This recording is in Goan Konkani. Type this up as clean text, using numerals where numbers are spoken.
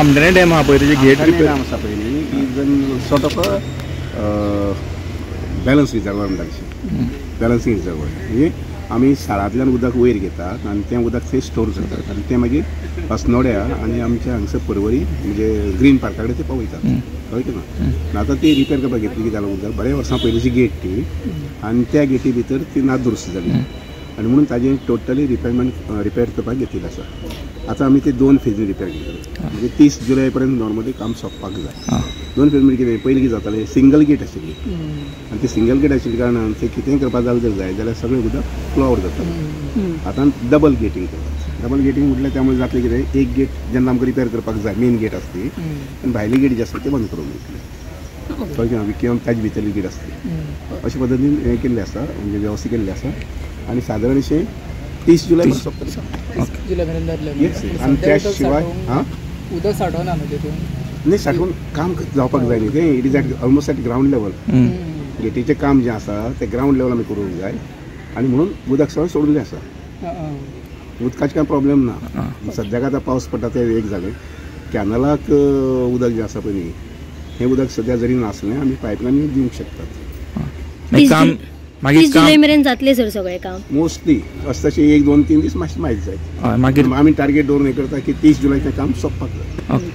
आमठाणे डॅम आहा पळय तेजे गेट आमठाणे डॅम आसा पळय न्ही, is sort of balance reservoir म्हणटा तशें, बॅलन्सींग रिजर्वर म्हणजे आमी साळांतल्यान उदक वयर घेतात आनी तें उदक थंय स्टोर करतात आनी तें मागीर अस्नोड्या आनी आमच्या हांगसर पर्वरी म्हणजे ग्रीन पार्का कडेन ते पावयतात. कळ्ळें की ना? आतां ती रिपेर करपाक घेतली कितें जालें, उदक बऱ्या वर्सां पयलींची गेट ती आनी त्या गेटी भितर ती ना दुरुस्त जाली आनी म्हणून ताजें टोटली रिपेरमेंट रिपेर करपाक घेतिल्लें आसा. आतां आमी ते 2 फेजीन रिपेर करतले, म्हणजे 30 जुलय पर्यंत नॉर्मली काम सोंपपाक जाय. 2 फेज म्हणजे कितें, पयलीं कितें जातालें, सिंगल गेट आशिल्ली आनी ती सिंगल गेट आशिल्ली कारणान ते कितेंय करपाक जालें जर जाय जाल्यार सगळें उदक फ्लो आवट जातालें. आतां डबल गेटींग करतात. डबल गेटींग म्हटल्यार त्यामुळे जातलें कितें, एक गेट जेन्ना आमकां रिपेर करपाक जाय मेन गेट आसता ती आनी भायली गेट जी आसता ती बंद करूंक मेळटली. कळ्ळें किंवा ताजे भितरली गेट आसता. अशे पद्दतीन हें केल्लें आसा, म्हणजे वेवस्था केल्ली आसा आनी सादारण अशें 30 जुलय सोंपतलें. जुलय मेरेन जातलें. येस. आनी त्या शिवाय हां उदक सांठोवना न्हू तितून? न्ही, सांठोवन काम जावपाक जाय न्ही तें. It is at almost at ground level. गेटीचें काम जें आसा तें ग्रावंड लेवल आमी करूंक जाय आनी म्हणून उदक सगळें सोडून आसा. उदकाचें कांय प्रॉब्लेम ना. सद्याक आतां पावस पडटा तें एक जालें. कॅनलाक उदक जें आसा पळय न्ही, हें उदक सद्या जरी नासलें आमी पायपलायनी दिवंक शकतात. 30 जुलय मेरेन जातलें सर सगळें काम मोस्टली. अशें तशें 1-2-3 दीस मातशें मायज जायत. मागीर आमी टार्गेट दवरून हें करता की 30 जुलय तें काम सोंपपाक जाय.